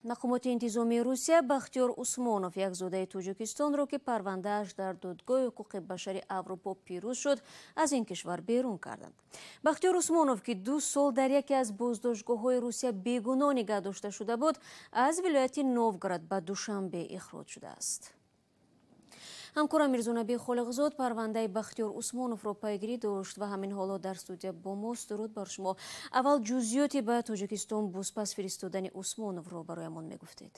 Мақомоти интизомии Русия Бахтиёр Усмонов, як зодаи Тоҷикистонро, ки парвандааш дар Додгоҳи ҳуқуқи башари Аврупо пирӯз шуд, аз ин кишвар берун карданд. Бахтиёр Усмонов, ки 2 сол дар яке аз боздоштгоҳҳои Русия бегуноҳ нигаҳ дошта шуда буд, аз вилояти Новгород ба Душанбе ихроҷ шудааст. Ҳамкорам Мирзонаби Холиқзод парвандаи Бахтиёр Усмоновро пайгирӣ дошт ва ҳамин ҳоло дар студия бо мост. Дуруд бар шумо. Аввал ҷузъиёти ба Тоҷикистон бозпас фиристодани Усмоновро бароямон мегуфтед.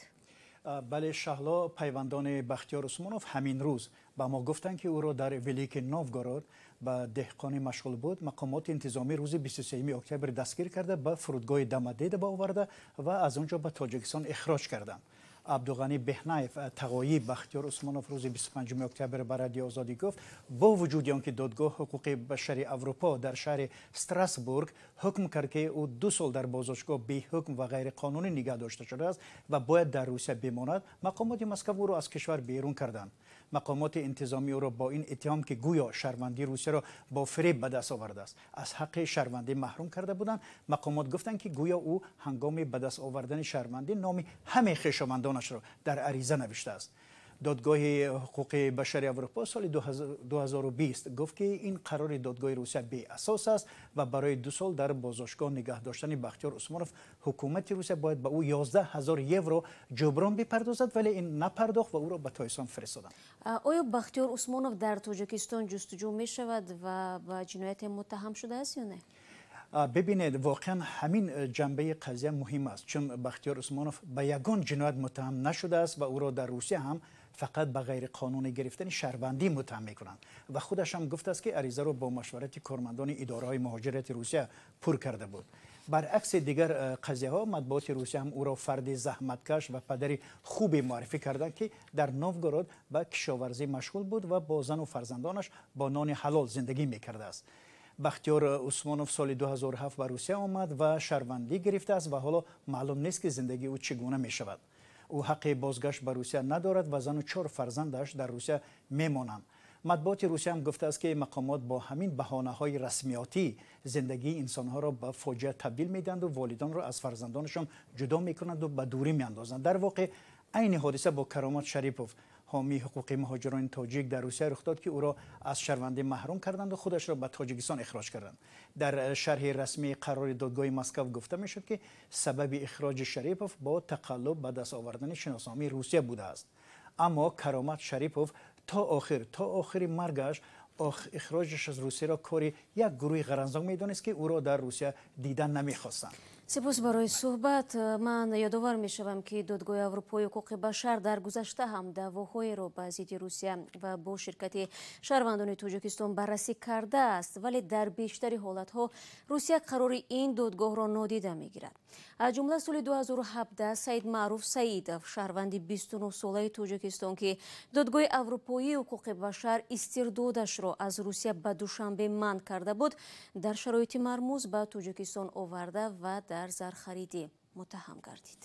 Бале, Шаҳло, пайвандони Бахтиёр Усмонов ҳамин рӯз ба мо гуфтанд, ки ӯро дар Великий Новгород ба деҳқонӣ машғул буд, мақомоти интизомӣ рӯзи 23 октябр дастгир карда, ба фурудгоҳи Домодедово оварда ва аз он ҷо ба Тоҷикистон ихроҷ карданд. Абдуғанӣ Беҳнаев, тағои Бахтиёр Усмонов, рӯзи 25 октябр ба Радио Озодӣ гуфт, бо вуҷуди он ки Додгоҳ ҳуқуқи башари Аврупо дар шаҳри Страсбург ҳукм кард, ки ӯ 2 сол дар боздоштгоҳ беҳукм ва ғайриқонунӣ нигаҳ дошта шудааст ва бояд дар Русия бимонад, мақомоти Москав ӯро аз кишвар берун карданд. Мақомоти интизомӣ ӯро бо ин иттиҳом, ки гӯё шаҳрвандии Русияро бо фиреб ба даст овардааст, аз ҳаққи шаҳрвандӣ маҳрум карда буданд. Мақомот гуфтанд, ки гӯё ӯ ҳангоми ба даст овардани шаҳрвандӣ номи ҳамаи хешовандонашро дар ариза навиштааст. Додгоҳи ҳуқуқи башари Аврупо соли 2020 гуфт, ки ин қарори додгоҳи Русия беасос аст ва барои 2 сол дар боздоштгоҳ нигаҳ доштани Бахтиёр Усмонов ҳукумати Русия бояд ба ӯ 11 ҳазор евро ҷуброн бипардозад, вале ин напардохт ва ӯро ба Тоҷикистон фиристоданд. Оё Бахтиёр Усмонов дар Тоҷикистон ҷустуҷӯ мешавад ва ба ҷинояте муттаҳам шудааст ё не? Бибинед, воқеан ҳамин ҷанбаи қазия муҳим аст, чун Бахтиёр Усмонов ба ягон ҷиноят муттаҳам нашудааст ва ӯро дар Русия ҳам фақат ба ғайриқонунӣ гирифтани шаҳрвандӣ муттаҳам мекунанд ва худаш ҳам гуфтааст, ки аризаро бо машварати кормандони идораҳои муҳоҷирати Русия пур карда буд. Баръакси дигар қазияҳо, матбуоти Русия ҳам ӯро фарди заҳматкаш ва падари хубе муаррифӣ карданд, ки дар Новгород ба кишоварзӣ машғул буд ва бо зану фарзандонаш бо нони ҳалол зиндагӣ мекардааст. Бахтиёр Усмонов соли 2007 ба Русия омад ва шаҳрвандӣ гирифтааст ва ҳоло маълум нест, ки зиндагии ӯ чӣ гуна мешавад. Ӯ ҳаққи бозгашт ба Русия надорад ва зану чор фарзандаш дар Русия мемонанд. Матбуоти Русия ҳам гуфтааст, ки мақомот бо ҳамин баҳонаҳои расмиётӣ зиндагии инсонҳоро ба фоҷиа табдил медиҳанду волидонро аз фарзандонашон ҷудо мекунанду ба дурӣ меандозанд. Дар воқеъ, айни ҳодиса бо Каромат Шарипов, ҳомии ҳуқуқи муҳоҷирони тоҷик дар Русия, рух дод, ки ӯро аз шаҳрвандӣ маҳрум карданду худашро ба Тоҷикистон ихроҷ карданд. Дар шарҳи расмии қарори додгоҳи Москав гуфта мешуд, ки сабаби ихроҷи Шарипов бо тақаллуб ба даст овардани шиносномаи Русия будааст. Аммо Каромат Шарипов то охири маргаш ихроҷаш аз Русияро кори як гурӯҳи ғаранзок медонист, ки ӯро дар Русия дидан намехостанд. Сипос барои суҳбат. Ман ёдовар мешавам, ки Додгоҳи Аврупои ҳуқуқи башар дар гузашта ҳам даъвоҳоеро ба зидди Русия ва бо ширкати шаҳрвандони Тоҷикистон баррасӣ кардааст, вале дар бештари ҳолатҳо Русия қарори ин додгоҳро нодида мегирад. Аз ҷумла соли 2017 Саид Маъруф Саидов, шаҳрванди 29-солаи Тоҷикистон, ки Додгоҳи Аврупоии ҳуқуқи башар истирдодашро аз Русия ба Душанбе манъ карда буд, дар шароити мармуз ба Тоҷикистон оварда ва дар зархаридӣ муттаҳам гардид.